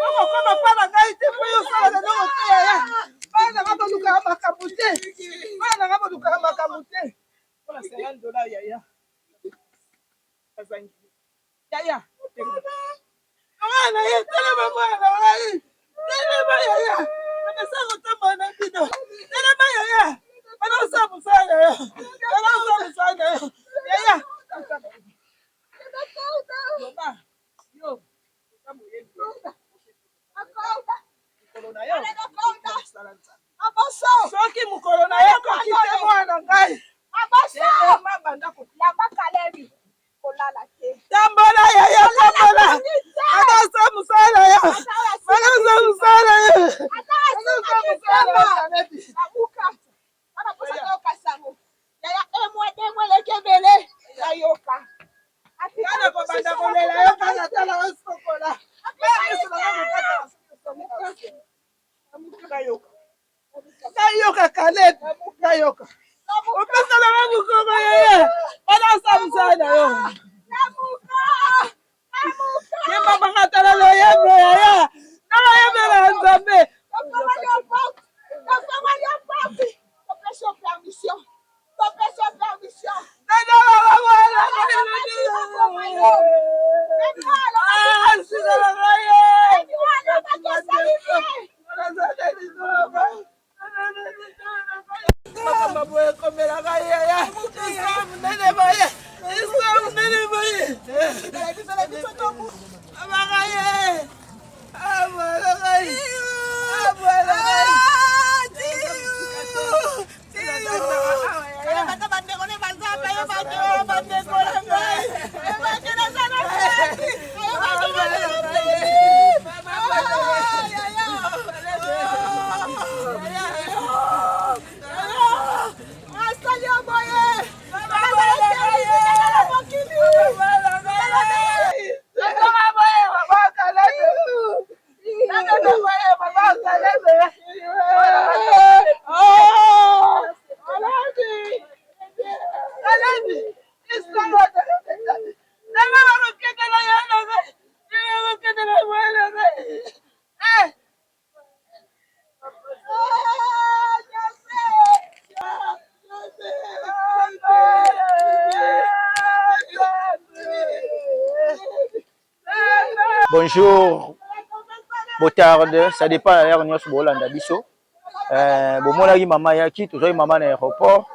Okokoma mpa na ngai te mpo yo osalaka eloko te yaya. Bana na nga bolukaka makambo te. Bana na nga bolukaka makambo te. Mpo na 50 dollars yaya. Azangi. Yaya. Mwana na ye telema mwana na ngai. Telema yaya. Napesa kotambola na bino. Telema yaya. Bana osala mosala na yo. Bana osala mosala na yo. Yaya. Loba. Yo. Soki mokolo na yo ekoki te mwana ngai tambola yaya tambola ata mosala ya ata mosala ya ata mosala Kana kobanda kolela yo kaka tala osokola. Nayoka. Nayoka Caleb, nayoka. Opesala nga mokoko yeye. Bana osala mosala na yo. Yemba banga tala loyembo yaya. Na loyembela ya Nzambe. Makambo boye ekomelaka yaya histoire monene boye histoire monene boye abaka ye abwalaka ye abwalaka Bonjour, botarde, ça dépend na l'heure nyonso bolanda biso. Euh, bomonaki mama ayaki, tozwaki mama na aéroport.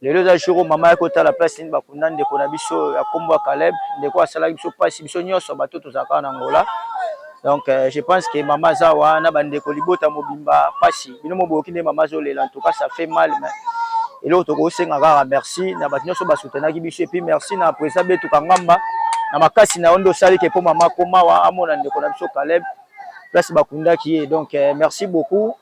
Lelo eza jour oyo mama ayaki kotala place nini bakunda ndeko na biso ya kombo ya Caleb, ndeko asalaki biso pasi biso nyonso bato tozalaka na Angola. Donc euh, je pense que mama aza wana bandeko libota mobimba pasi bino moboyoki nde mama azolela en tout cas ça fait mal mais eloko tokosenga kaka merci na bato nyonso basoutenaki biso et puis merci na président Betu Kangamba na makasi na yo nde osali ke mpo mama akomawa amona ndeko na biso Caleb place bakundaki ye donc euh, merci beaucoup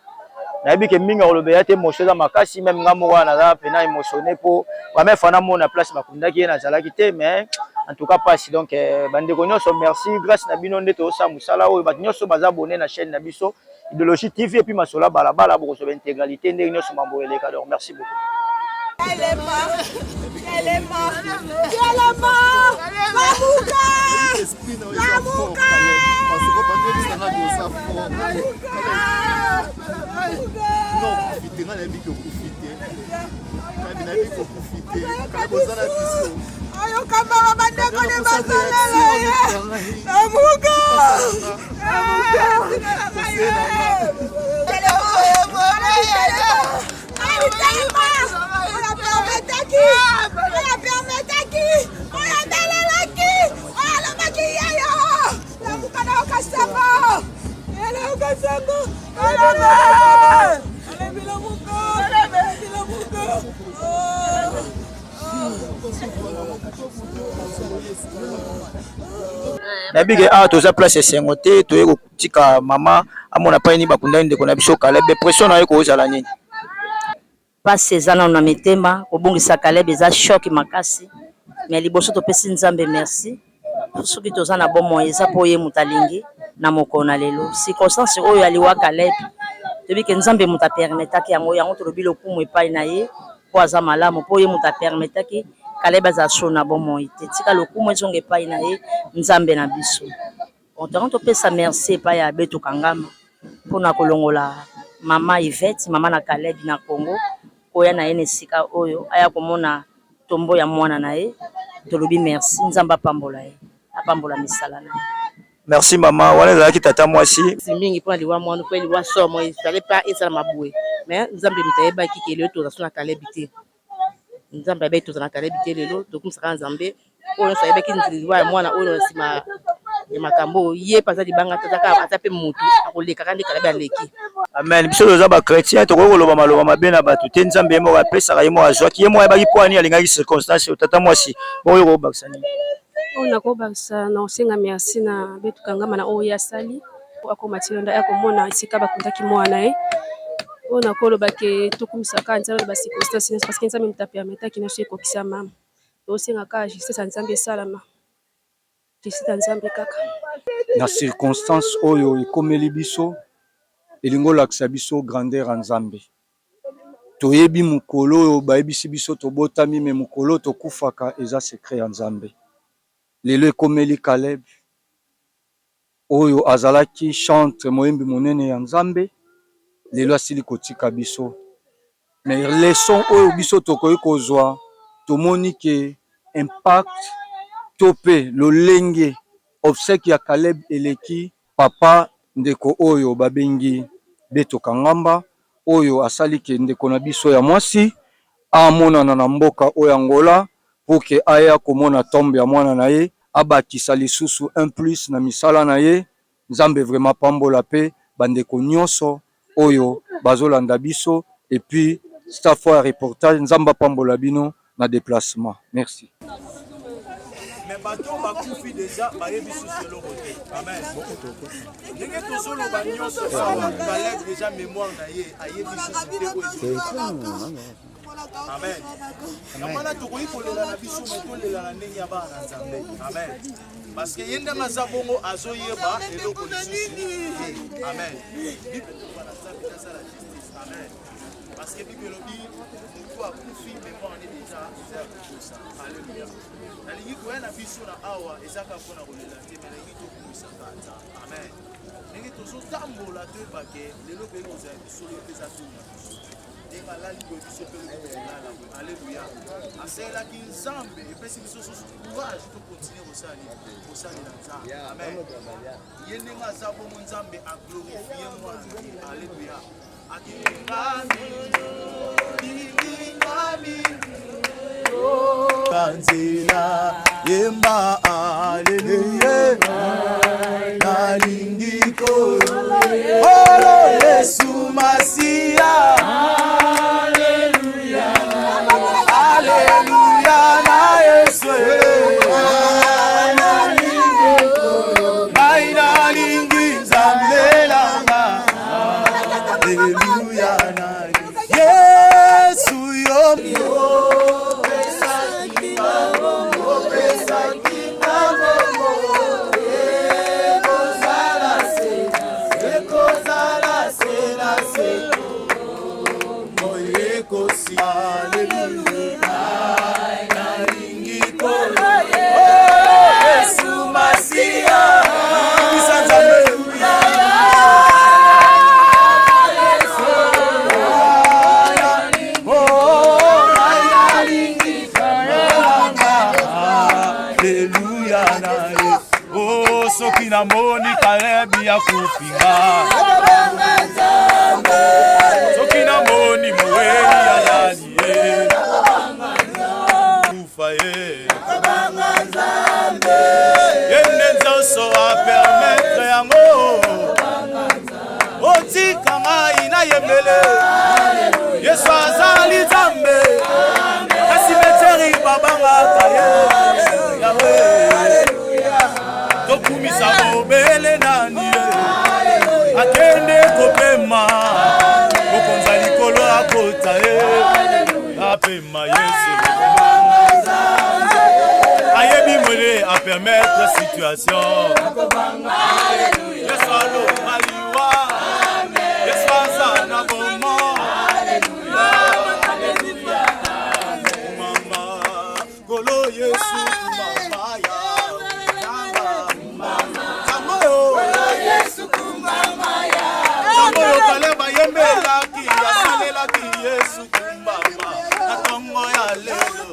nayebi ke mingi akolobela te émotion eza makasi meme nga moko wana naza mpena émotionné mpo première fois namona place bakundaki ye nazalaki te mais en tout cas pasi donc euh, bandeko nyonso merci grâce na bino nde tozosala mosala oyo bato nyonso baza abonné na chaîne na biso idéologie tv et puis masolo ya balabala bokozwa ba intégralité ndenge nyonso mambo eleka donc merci beaucoup Telema, telema, telema, lamuka, lamuka. Non, okufi te, nga nayebi ke okufi te. Kabi nayebi ke okufi te. Kabi oza na biso. Ayoka mawa bandeko ne bazalala ye. Lamuka. Nayebi ke awa toza place esengo te, toye kotika mama amona pai nini bakundaki ndeko na biso Caleb. Pression na ye kozala nini? Pasi eza nanu na mitema, kobungisa Caleb eza choc makasi, mais liboso topesi Nzambe merci soki toza na bomoi eza po ye moto alingi na mokolo na lelo. Circonstance oyo ya liwa Caleb, toyebi ke Nzambe moto apermetaki yango, yango tolobi lokumu epai na ye po aza malamu, po ye moto apermetaki Caleb azala solo na bomoi te. Tika lokumu ezonga epai na ye Nzambe na biso. Bon, tango topesa merci epai ya Beto Kangama pona kolongola mama Yvette, mama na Caleb na Congo, koya na ye na esika oyo aya komona tombo ya mwana na ye. Tolobi merci, Nzambe apambola ye, apambola misala na ye. Merci mama, wana ezalaki tata mwasi. Pasi mingi pona liwa mwana pe liwa somo il fallait pas esalama boye mais Nzambe moto ayebaki ke lelo toza so na Caleb te. Nzambe ayebaki tozala na Caleb te lelo tokumisaka Nzambe oyo nyonso ayebaki liwa ya mwana oyo na nsima ya makambo oyo ye mpe aza libanga te aza mpe motu akoleka kaka nde Caleb aleki. Amen. Biso toza ba chrétien, tokoki koloba maloba mabe na bato te. Nzambe ye moko apesaka, ye moko azwaki, ye moko ayebaki mpo ani alingaki circonstance oyo. Tata mwasi, bongo yo okobakisa nini? Oyo nakobakisa na kosenga merci na Betu Kangama na oyo ye asali po akoma ti lelo aya komona esika bakundaki mwana na ye. Oyo nakoloba ke tokumisa kaka Nzambe na ba circonstances nionso parce que Nzambe moto a permetaki nionso ekokisama. Tosenga kaka justice ya Nzambe esalama, justice ya Nzambe kaka. Na circonstance oyo ekomeli biso, elingi olakisa biso grandeur ya Nzambe. Toyebi mokolo oyo bayebisi biso tobotami, mais mokolo oyo tokufaka eza secret ya Nzambe. Lelo ekomeli Caleb oyo azalaki chantre moyembi monene ya Nzambe, lelo asili kotika biso. Mais leçon oyo biso tokoki kozwa, tomoni ke impact to pe lolenge obsèque ya Caleb eleki. Papa ndeko oyo babengi Beto Kangamba oyo asali ke ndeko na biso ya mwasi amonana na mboka oyo Angola pour que aya komona tombe ya mwana na ye, abakisa lisusu un plus na misala na ye. Nzambe vraiment apambola pe ba ndeko nionso oyo bazolanda biso et puis staff oyo ya reportage Nzambe apambola bino na deplacement. Merci. Mais bato oyo bakufi deja bayebi susu eloko te. Amen. Ndenge tozoloba nyonso awa, Caleb deja mémoire na ye ayebi susu te oyo ezo. Amen. Yango wana tokoki kolela na biso me tolela na ndenge ya bana na Nzambe. Amen. Parce que ye ndenge aza bongo azoyeba eloko lisusu te. Amen. Bible eloba na Nzambe asala justice. Amen. Parce que Bible elobi moto akufi mémoire ne deja eza ya kokosa. Alléluia. Nalingi koya na biso na awa eza kaka mpona kolela te, me nalingi tokumisaka Nzambe. Amen. Ndenge tozotambola toyeba ke lelo toyei kozala biso lelo mpe eza tour na biso. Ndenge alali boye biso mpe lobi tokolala boye. Aleluya. Asalelaki Nzambe, epesi biso susu courage to continuer kosala nini? Kosalela Nzambe. Amen. Ye ndenge aza bongo Nzambe a glorifie mwana na ye. Aleluya. Nzela yemba aleluya nalingi ko olo Yesu Masiya aleluya aleluya na Yesu ngai nalingi Nzambe nanga aleluya na Yesu yo soki namoni kalebi ya kufinga soki namoni mowei alali ye kufa ye ye nde nzonso apermetre yango otika ngai nayembele yesu azali nzambe kasi beteri babangaka ye. Akopema mokonzi ya likolo akota ye apema Yesu ayebi mwene apermettre situation. Yesu alonga liwa, Yesu aza na bomo. Mama Kolo Yesu mama ya Nzambe oyo Kaleb ayembelaki asalelaki Yesu kumbama na ntongo ya lelo.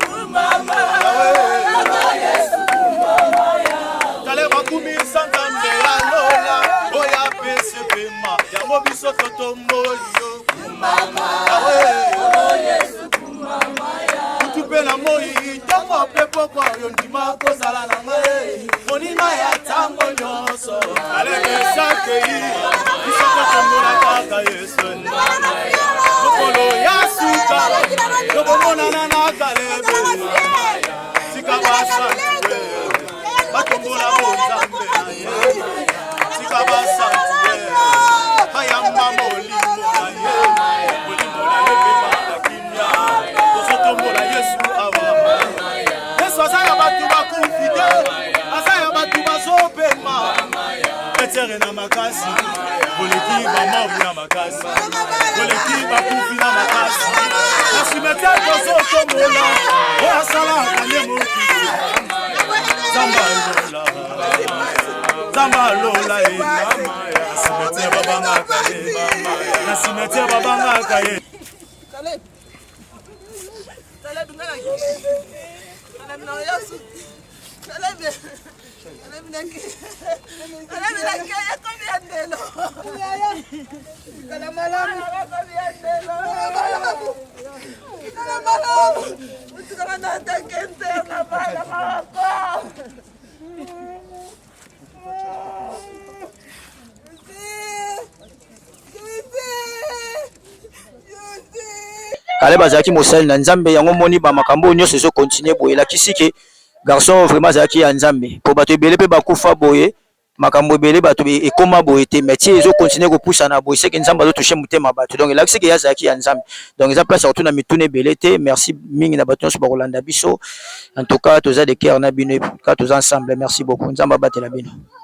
Kaleb akumisa Nzambe ya lola oyo apesi pema yango biso totomboli yo. Kutu mpe na moi ntongo mpe pokwa oyo ndima kozala na ngai moninga ya ntango nyonso. Alekesakei biso totombola kaka Yesu mokolo ya suka tokomonana na Kalebe. Tika basantu batombola bonzambe na ye, tika basantu bayamba molimo na ye, molimo na ye mpe bana kimia. Tozotombola Yesu awa. Yesu aza ya bato bakufi te, aza ya bato bazopema etere na makasi. Boleki bamorts na makasi, boleki bakufi na makasi. Na cimetière tozotombola oyo asalaka nde mokili. Nzambe alola, Nzambe alola ye. Na cimetière babangaka ye, na cimetière babangaka ye. Caleb. Caleb nga na Caleb na yasu. Caleb. Caleb na ke. Caleb na ke ya komi ya ndelo. Kala malamu. Komi ya ndelo. Malamu. Kala malamu. Utikala na takente na bana mako. Caleb azalaki mosali na Nzambe, yango moni ba makambo oyo nyonso ezo continuer boye, elakisi ke garçon vraiment azalaki ya Nzambe. Po bato ebele pe bakufa boye, makambo ebele bato ekoma boye te, mais ti ezo continuer kopusana boye, c'est que Nzambe azo toucher motema bato. Donc elakisi ke ye azalaki ya Nzambe. Donc eza place ya kotuna mituna ebele te. Merci mingi na bato nyonso bakolanda biso. En tout cas toza de cœur na bino, ka toza ensemble. Merci beaucoup. Nzambe abatela bino.